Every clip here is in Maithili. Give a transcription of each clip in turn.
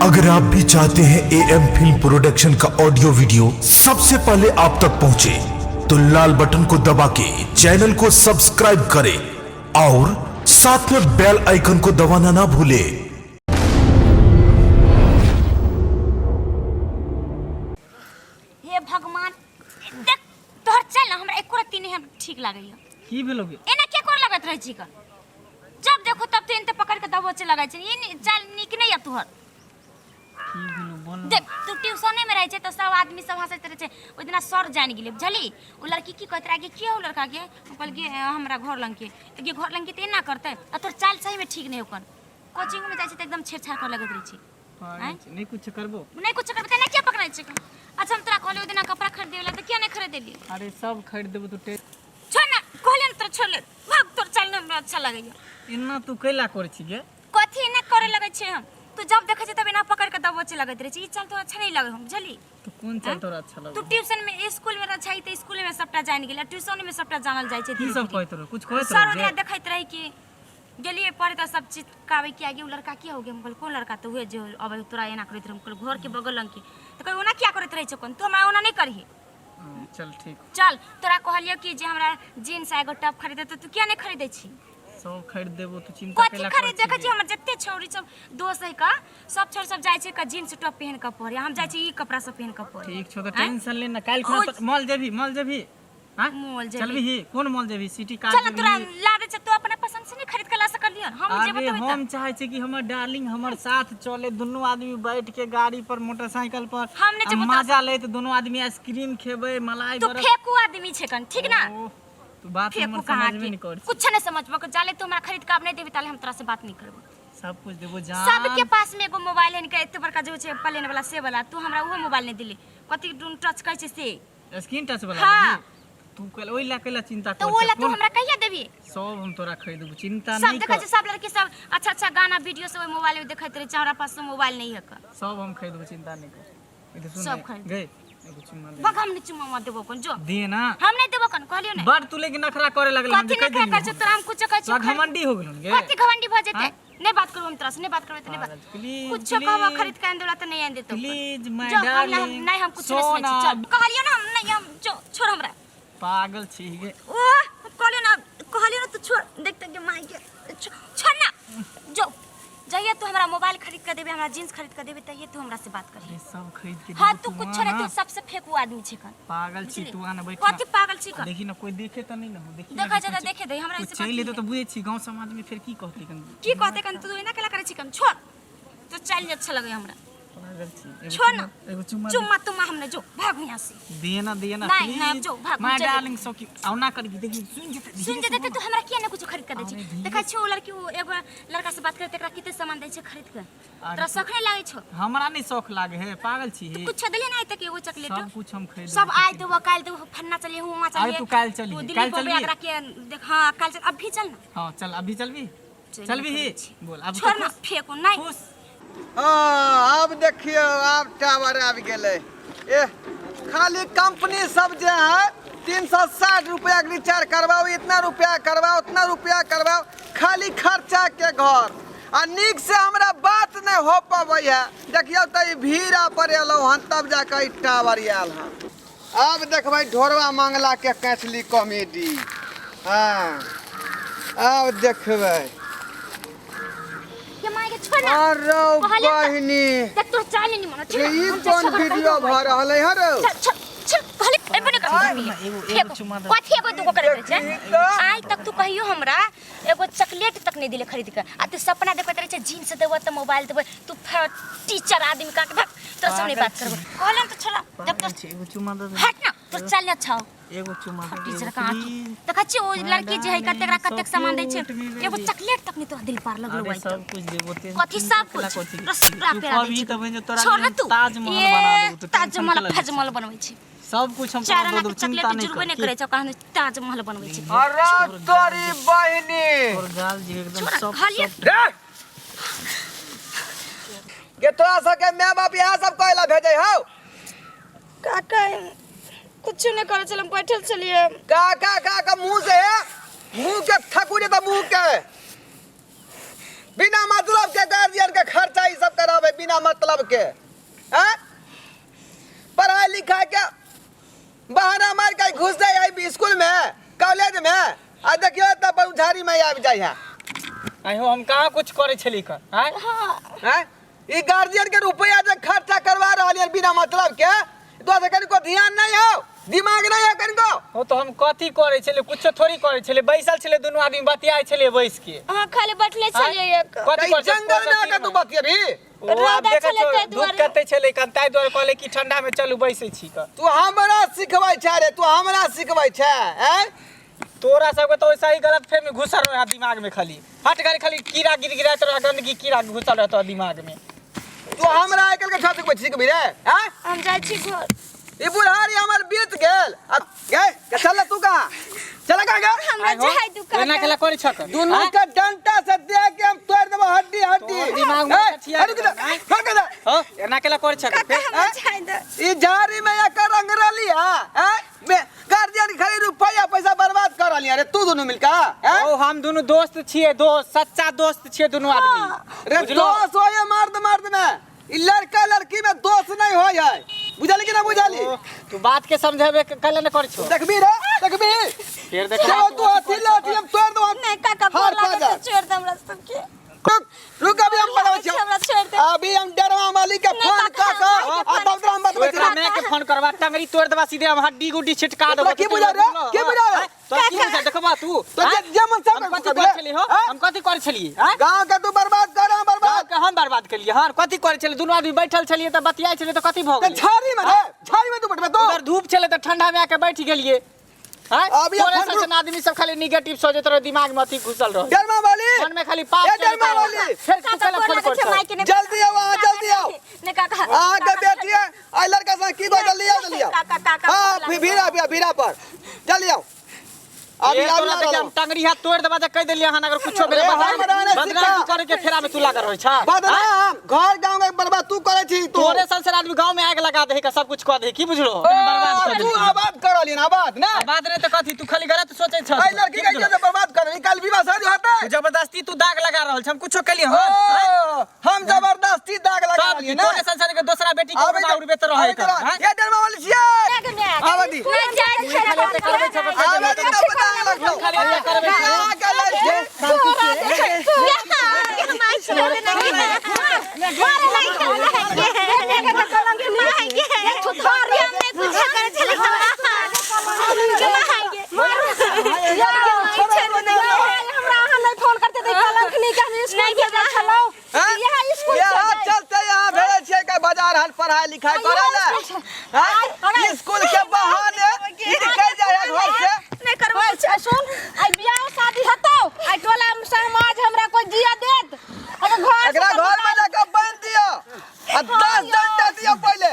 अगर आप भी चाहते हैं ए एम फिल्म प्रोडक्शन का ऑडियो वीडियो सबसे पहले आप तक पहुंचे, तो लाल बटन को दबा के चैनल को सब्सक्राइब करें और साथ में बेल आइकन को दबाना ना भूलें। हे भगवान, देख तोहर चल ना, हमरा एको रत्ती नहीं हम ठीक लागैया। की भेलो गे? एना के कर लगत रहै छी कन? जब देखो तब तो इनते पकड़ के दबोचे लगै छै। ई चाल नीक नहीं है तोहर। की भेलो, बोल ना। देख, तू ट्यूशने में रहै छै तऽ सब आदमी सब हंसैत रहै छै। ओहि दिना सर जानि गेलै, बुझली? ओ लड़की की कहैत रहै कि के हो लड़का के? हम कहलियै, "ए, हमरा घर लग के।" तऽ गे घर लग के तऽ एना करतै? आ तोहर चाल सही में ठीक नहीं ओकर। कोचिंग में जाइ छै तऽ एकदम छेड़छाड़ कर लगैत रहै छै। पागल छै। नहीं कुछ करबो। नहीं कुछ करबो तऽ एना किया पकड़ै छै? अच्छा, हम तोरा कहलियै ओहि दिना कपड़ा खरीदे ला, तऽ किया नहीं खरीदेली? अरे, सब खरीद देबो, तू छोड़ ना, कहलियै ने तोरा, छोड़ ले। भाग, तोर चाल नहीं हमरा अच्छा लगैया। एना तू कैला करै छी गे? कथी एना करे लगै छै हम? तू जब देखै छै तब एना पकड़ के दबोचे लगैत रहै छै। ई चाल तोरा अच्छा नहीं लगै हम, बुझली? तो कोन चाल तोरा अच्छा तू लगै? ट्यूशन में, स्कूल में रहै छै तऽ स्कूल में सबटा जानि गेल, ट्यूशन में सबटा जानल जाइ छै। की सब कहैत रहो? कुछ कहैत सर रहो? ओकरा देखैत रही कि गेलियै पढ़े तऽ सब चीज काबै कि आगे ओ लड़का की हो गेल। हम कहलियै, कोन लड़का? तऽ उहे जे अबै तोरा एना करैत रहै। हम कहलियै, घर के बगल लग के। तऽ कहै, ओना किया करैत रहै छै कोन? तू हमरा ओना नहि करही। चल ठीक। चल, तोरा कहलियो कि जे हमरा जीन्स आ एगो टॉप खरीदे, तऽ तू किया नहि खरीदै छी? सब खरीद देबो, तू चिंता कथी कैला खरीद? करै देखै छी छी, हमर जते छौरी सब दोस्त है का, सब छौरी सब जाइ छै का जीन्स टॉप पहिन कऽ पढ़े, हम जाइ छी ई कपड़ा सब पहिन कऽ पढ़े। ठीक छौ तऽ आँय? टेंशन ले ना। काल्हि खुना मॉल जेबही? मॉल जेबही? हाँ? मॉल जेबही। चलबही? कोन मॉल जेबही? City car? चल तोरा ला दे छै, तू अपना पसंद से नहीं खरीद के ला सकलियन? हम जेबो अरे तबे हम चाहे छी कि हमर डार्लिंग हमर साथ चले, दुनू आदमी बैठ के गाड़ी पर, मोटरसाइकिल पर हम नहि आ जेबो तोरा। मजा लेत दुनू आदमी आइसक्रीम खेबै, मलाई तू बर्फ। फेकू आदमी छै कन, ठीक ना? ओह, तू बात फेकू हमर कहाँ समझबे के नहीं कर। कुछ नहीं समझबो के। जाले तू हमरा खरीद के आब नहीं देबी ताले हम तोरा से बात नहीं करबो। सब कुछ देबो जान। सबके पास में एगो मोबाइल है के एते बड़का जो छै प्लेन वाला से वाला, तू हमरा उहो मोबाइल नहीं दिली। कथी टून टच कहै छै से? स्क्रीन टच वाला? हाँ। लेबही? तू कल ओहि ला कैला चिंता तो कर? वो ला तू हमरा कहिया देबी? सब हम तोरा खरीद देबो, चिंता सब नहीं देखै कर। छै, सब लड़की सब अच्छा अच्छा गाना वीडियो सब ओहि मोबाइल में देखैत रहै छै, हमरा पास मोबाइल नहीं है का। सब हम खरीद देबो, चिंता नहीं कर। इधर सुन सब ने, खरीद। गई एगो चुम्मा दे। बग, हम नहीं चुम्मा मत देबो कोन जो। दे ना। हम नहीं देबो कोन, कहलियो नहीं। बड़ तू लेकिन नखरा करे लगल। हम कथी जे कहि नखरा देलियौ। कर छौ तोरा? हम कुछो कहै तोरा छियौ? घमंडी हो गेलौन गे। कथी घमंडी भऽ जेतै? हाँ? नहीं बात करबो हम तोरा से, नहीं बात करबो त नहीं बात। प्लीज। कुछो कहबो खरीद के आनि देला त नहीं आनि देतौ। प्लीज माय जो हम नहीं, हम डार्लिंग। नहीं, हम कुछ नहीं सुनै छी। सोना। चल, कहलियो ना हम नहीं, हम जो छोड़ हमरा। पागल छी गे। ओ कहलियो ना, कहलियो ना तू छोड़। देख त के माई के छोड़ ना। जो जहिया तू हमरा मोबाइल खरीद के देबे, हमरा जींस खरीद के देबे, तहिया तू हमरा से बात करिहे। अरे, सब खरीद के हाँ। देबो, तू कुछ आ नहीं, ना। तू सबसे फेंकू आदमी छे कन। पागल छी। बुझली? तू आना, बैठ। कथी पागल छी कन? देखी ना, कोई देखे त नहीं ना हो, देखी ना। देखै कि छै त कुछ- देखे दे हमरा। कोई ऐसे चलि कथी एतौ है? तऽ बुझै छी गाँव समाज में फेर की कहतै कन? की कहते कन? तू एना केला करै छी कन? छोड़, तो चल, अच्छा लगे हमरा। पागल छी। एगो छोड़ ना। एगो चुम्मा। चुम्मा तुम्मा हम नहीं, जो भाग यहाँ से। दे ना, दे ना। नहीं, नहीं, जो, भाग, माय चल। डार्लिंग, सो की औना कर देखी, सुन जेतै। सुन जेतै त तू हमरा किया नहीं कुछ खरीद के दै छी? अरे धीरे। देखै छी, ओ लड़की, ओ एगो लड़का से बात करे, तकरा कते सामान दै छै खरीद के। अरे तोरा शौक नहीं लागै छौ? हमरा नहीं शौक लागे है, पागल छी। कुछ देले नहीं तक एगो चॉकलेट? सब कुछ हम खरीद सब आइ देबो, काल्हि देबो, फन्ना चलिए, हुआं चलिए। अरे तू काल्हि चलही, तू दिल्ली काल्हि बम्बई चलबही? आगरा के देख। हाँ, काल्हि चल, अभी चल ना। हाँ चल, अभी चलबी? चल, चलबी ही? करै छी। बोल अब। छोड़ ना, फेंको नहीं। खुश? हाँ, आब देखियौ, आब टावर आबि गेलै। एह, खाली कंपनी सब जे है 360 रुपया के रिचार्ज करवाओ, इतना रुपया करवाओ, उतना रुपया करवाओ, खाली खर्चा के घर। आ नीक से हमरा बात नहीं हो पबै है। देखियौ तऽ ई भीड़ा पर एलहुँ हन, तब जाकऽ ई टावर आयल हन। आब देखबै ढोरवा मंगला के कैथली कॉमेडी। हाँ, आब देखबै। के माय के, छोड़ ना। अरे कहलियै तऽ- बहिनी। देख, तोर चाल नहीं मन। रे, ई कोन वीडियो भऽ रहल है रौ? चल चल चल, कहली एबे नहीं करबी। एगो एगो चुम्मा दे। कथी एगो दूगो करे छै? देखी तऽ। आइ तक तू कहियो हमरा एगो चॉकलेट तक नहीं दिले खरीद के, आ तू सपना देखैत रहै छै जीन्स देबो तऽ मोबाइल देबो। तू टीचर आदमी का के भाग, तोरा से हम नहीं बात करबो। कहलन तऽ छोड़ा जब पागल तोर छी, एगो चुम्मा दे दे। हट ना, तोर चल अच्छा हो। एगो चुम्मा दे। टीचर एगो, कहाँ please। देखै छियै, ओ लड़की जे है कतेक एकरा कतेक सामान दै छै, So cute, me एगो baby। Chocolate तक नहीं तोरा दिल पार लगलो। अरे आइ तक सब कुछ देबो ते। कथी सब कुछ? रसगुल्ला तू पेड़ा दै कहबही छै। तब जे तोरा छोड़ लिए ना हम तू। ताजमहल ए, बना देबो, तू टेंशन ताजमहल केला लै छी? फजमहल बनबै छै। सब कुछ हम चार तोरा आना दऽ के देबो, चिंता चॉकलेट नहीं जुड़बे कर। नहीं करै छै, ओकरा ताजमहल बनबै छै। अरे तोरी बहिनी। तोर गाल जे एकदम छोड़ सब खाली। रे के तोरा सबके माय बाप इएह सब कहै ला भेजै हौ? काका, कुछ नहीं करे छल, हम बैठल छलिए। का का का का मुंह से मुंह के थकुरे त मुंह के। बिना मतलब के गार्जियन के खर्चा ई सब करावे बिना मतलब के हैं पढ़ाई लिखाई के बहाना मार के घुस जाए आई स्कूल में कॉलेज में आ देखियो तब झाड़ी में आबि जाइ है। आइ हो, हम कहाँ कुछ करै छली कर आँय? हैं ई गार्जियन के रुपया जे खर्चा करवा रहल है बिना मतलब के तो से कनिको ध्यान नहीं हो, दिमाग नहीं हो कनिको। हो तो हम कथी करै छलियै? कुछो थोड़ी करै छलियै, बैसल छलियै, दुनू आदमी बतियाइ छलियै बैस के। अहाँ खाली बैठले छलियै एक। कथी ई करै छलियै? जंगल में आके तू बतियबी? ओ आब रौदा देखै छलै छौ, ताहि धूप दुआरे। कते छलै कन, ताहि दुआरे कहलै कि ठंडा में चलू बैसै छी क। तू हमरा सिखबै छै रे, तू हमरा सिखबै छै हैं? तोरा सबके तो वैसा ही गलत फहमी घुसल रहे दिमाग में, खाली हट गाड़ी खाली कीड़ा गिर गिराइत रहे, गंदगी कीड़ा घुसल रहे तोरा दिमाग में। तू हमरा आइ काल्हि के छौ सिखबै सिखबी रे हैं? हम जाइ छी घर। ई बुढ़ारी हमर बीत गेल आ गे के चल तू कहाँ चल कहाँ गे? हमरा आइ हो, जाइ दू एना काका। केला करै छक? दुनू के डंटा से दे के हम तोड़ देबो हड्डी हड्डी। तोहर दिमाग में ए, सठिया रुक जा, गेल, रुक जा। हो एना केला करै छक? काका हमरा जाइ दे। ई झाड़ी में एकर रंग रहली है हैं? में गार्जियन खाली रुपया पैसा बर्बाद कर रहली है रे तू दुनू मिलका हैं? ओ हम दुनू दोस्त छियै, दोस्त, सच्चा दोस्त छियै दुनू आदमी। रे बुझलो? दोस्त होय मर्द मर्द में, ई लड़का लड़की में दोस्त नहीं होय है, बुझली कि ना बुझली? ओ, तू बात के समझेबे कले न करै छो। देखबी रे देखबी, फेर देखबा। चलो तू अथी लाठी हम तोड़ दो। नहीं काका, हार गोर लागत पा जा। छोड़ दे हमरा सबके। रुक रुक, अभी हम बताबै छियौ। हमरा छोड़ दे। अभी हम डरवा मालिक के नहीं, फोन काका, क क मालिक के आ तब तोरा हम तू बतबै एकरा छियौ। मैं के फोन करबा, टंगरी तोड़ देबा, सीधे हम हड्डी गुड्डी छिटका देबो। तोरा की बुझा रे? की बुझा रे? तोरा की बुझा देखबा तू? तो आँय? जे मन सब हम कथी करै छलियै हो? हम कथी करै छलियै आँय? गांव के तू बर्बाद कर रहा, बर्बाद। गाँव के हम बर्बाद केलियै? हँ, कथी करै छलियै? दुनू आदमी बैठल छलियै तऽ बतियाइ छलियै तऽ कथी भऽ ते गेलै? झाड़ी में रे, झाड़ी में तू बैठबे तो। उधर धूप छलै तऽ ठंडा में आके बैठ गेलियै। आँय? अभी तोरे अपन सन आदमी सब खाली निगेटिव सोचैत रहे, दिमाग में अथी घुसल रहे, डरमा वाली मन में खाली पाप ए, चलैत डरमा रहे। वाली। फेर तू काका कैला गोर फोन लागै करै छै छौ? मायके नहि। जल्दी आओ अहाँ, जल्दी आओ। नहि काका। अहाँ के बेटी है आई लड़का से की गो, जल्दी आओ जल्दी आओ। काका काका हाँ गोर लागै भीड़ा भीड़ा भीड़ा पर जल्दी आओ। अभी ए, अभी तोरा देखिए हम टंगरी हाथ तोड़ देबा जे कहि देलियै हन, अगर कुछो भेलै ए, हमरा नहि बदनामी सिखा। करे के फेरा में तू लागल रहै छ। बदनाम घर गांव के बर्बाद तू करे छी तू। तोरे संसार आदमी गांव में आग लगा दे के सब कुछ कह दे, की बुझलो? बर्बाद कर तू देलही। आबाद करलिन आबाद ना। आबाद नहीं तो कथी, तू खाली गलत सोचै छ। आई लड़की के इज्जत बर्बाद कर कल विवाह शादी होतै। तू जबरदस्ती तू दाग लगा रहल छ, हम कुछो केलियै हन? ओ, हम जबरदस्ती दाग लगा तब रहलियै ना। तोरे संसार के दोसरा बेटी के आबै उड़बा उड़बे त रहै कर हैं? ये डरमा वाली छियै। आबै दी। नहि जाइ छै। खाली एते करबै छ, बस। आबै दी तब दाग लगतौ। खाली एते करबै छ। कहाँ के लड़की? हमरा अहाँ नहि फोन करते तऽ कलंक नहीं के हम स्कूल भेजल छलहुँ। हैं? इएह स्कूल यहाँ चलते यहाँ भेजै छियै के बाजार हाट पढ़ाई लिखाई करे ले हैं? स्कूल के बहाने निकल जाए है घर से। नहि करबै सुन, आइ बियाह शादी हेतौ, आइ टोला समाज हमरा कोइ जिया देत अगर घर से एकरा घर में जाके बांध दियो आ 10 डंडा दियो पहले।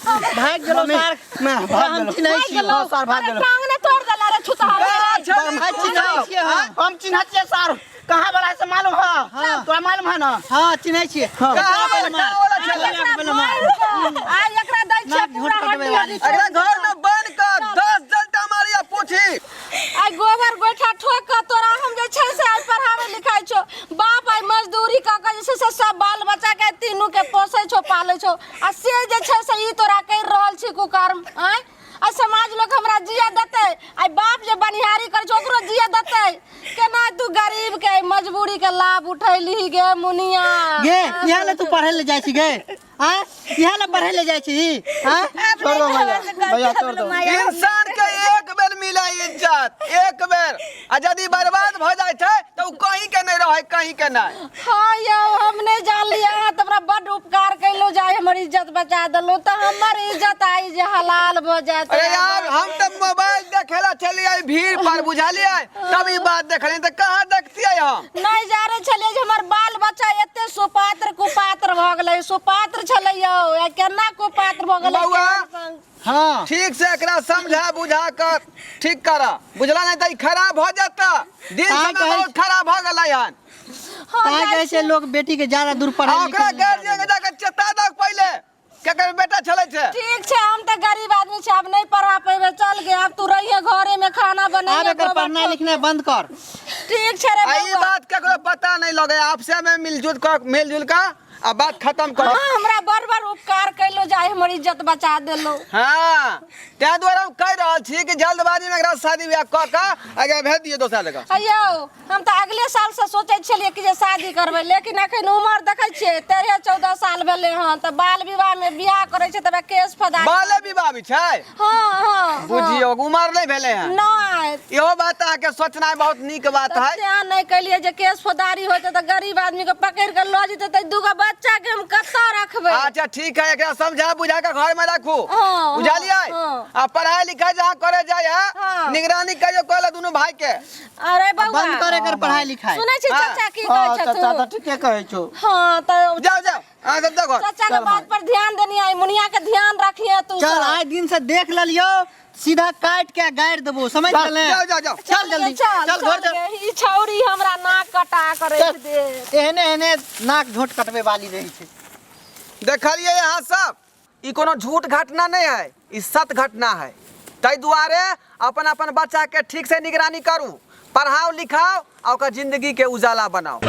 भाग गेलो सर, मैं भाग हम गेलो। चिन्है छी। गेलौ। हाँ, सर भाग अरे गेलो। टांग ने तोड़ देला रे छुतहा। कहाँ छली हम तू? चिन्है छियै, हम चिन्है छियै सर, कहाँ वाला से मालूम है? हाँ। तोरा मालूम है ना? हाँ चिन्है छियै। हाँ। कहाँ वाला, कहाँ वाला छलै? एकरा मारि कऽ, आइ एकरा दै छियै ना, पूरा झूठ हड्डी कटबै वाली। हड्डी। एकरा घर में बांध के 10 डंडा मारिया पूछी। आइ गोबर गोइठा ठोक कऽ तोरा हम जे छै से आइ पढ़ाबै लिखाइ छौ, बाप आइ मजदूरी कऽ कऽ जे छै से सब बाल बच्चा के तीनू के पोसै छौ पालै छौ, आ से जे छै से ई तोरा करि रहल छी कुकर्म। आँय, आइ समाज लोक हमरा जिया देतै? आइ बाप जे बनिहारी करै छै ओकरो जिया देतै? केना तू गरीब के मजबूरी के लाभ उठैलही गे मुनिया? गे इहाँ ले तू पढ़े ले जाइ छी गे? आँ, इहाँ ले पढ़े ले जाइ छी? आँ, छोड़ दो भैया, भैया छोड़ दो। इंसान के एक बेर मिले इज्जत, एक बेर, आ यदि बर्बाद भ जाइ छै तऽ ओ कहीं के नहीं रहै, कहीं के नहीं। हाँ यौ, हम नहीं जानलियै, अहाँ तऽ हमरा बड्ड उपकार कैलहुँ जे आइ हमर इज्जत बचा देलहुँ, तऽ हमर इज्जत आइ जे हलाल भऽ जायत। अरे यार, हम तऽ मोबाइल देखे ला चलिए भीड़ पर, बुझलिए, तब ई बात देखलिए, तऽ कहाँ देखतियै हम? नहीं जाने छलियै जे हमर बाल बच्चा एते सुपात्र कुपात्र भऽ गेलै। सुपात्र छलै यौ, आ केना कुपात्र भऽ गेलै? बौआ। हाँ ठीक से एकरा समझा बुझा कर ठीक कर, बुझला? नहीं तऽ ई खराब भऽ जेतै, दिन अहाँ समय कहै बहुत खराब भऽ गेलै हन। हाँ, ताहि जाइ कहै छै छियै। लोग बेटी के ज्यादा दूर आ पढ़ाई ओकरा लिखाई गार्जियन के जाके चेता दक पहिले केकर बेटा छलै छै। ठीक छै, हम तऽ गरीब आदमी छी, आब नहीं पढ़ा पेबै, चल गे, आब तू रहिए घरे में खाना आब बनैहे। एकर पढ़नाइ लिखनाइ लिखाई बंद कर। ठीक छै रे आ ई बौआ। बात ककरो पता नहीं लगे, आपसे में मिलजुल कर मिलजुल का आ बात खत्म कर। हाँ, हमरा बड़ बड़ उपकार कैलो जाय, हमर इज्जत बचा देलो। हाँ, ताहि दुआरे हम कहि रहल छी कि जल्दबाजी में एकरा शादी ब्याह कऽ कऽ आगे भेज दियौ दोसर जगह। अयौ, हम तऽ अगले साल से सोचै छलियै कि जे शादी करबै, लेकिन अखन उमर देखै छियै 13-14 साल भेलै हन, तऽ बाल विवाह में बियाह करै छै तऽ केस फौजदारी। बाले विवाह भी छै? हाँ हाँ। बुझियौ उमर नहि भेलै हन। नहि। इहो बात अहाँके सोचनाइ बहुत नीक बात है। तें नहि कहलियै जे केस फौजदारी होतै तऽ गरीब आदमी के पकड़ि के लऽ जेतै, तऽ दूगो बच्चा के हम कतऽ रखबै? अच्छा ठीक है, एकरा समझा बुझा के घर में रखू। हाँ, बुझलियै? हाँ। आ पढ़ाई लिखाई जहाँ करे जाय है, हाँ। निगरानी करियो कहले दुनू भाई के। अरे बौआ, बंद कर एकर पढ़ाई लिखाई। सुनै छी हाँ। चाचा की हाँ कहै चाचा छथुन? तऽ ठीके कहै छौ। हाँ तऽ जाओ जाओ, अहाँ सब देखो। चाचा के बात पर ध्यान देनी, आई मुनिया के ध्यान रखिए तू चल सब। आइ दिन से देख ललियो, सीधा काट के गाड़ि देबो, समझ गेले? जाओ जाओ जाओ। चल जल्दी, चल चल घर चल। गे, ई छौरी हमरा नाक कटा करे चल। दे। एहने एहने नाक झोट कटबे वाली रहै छै। देखलिए यहाँ सब, ई कोनो झूठ घटना नहीं है, ई सत घटना है। ताहि दुआरे अपन अपन बच्चा के ठीक से निगरानी करू, पढ़ाओ लिखाओ आ ओकर जिंदगी के उजाला बनाओ।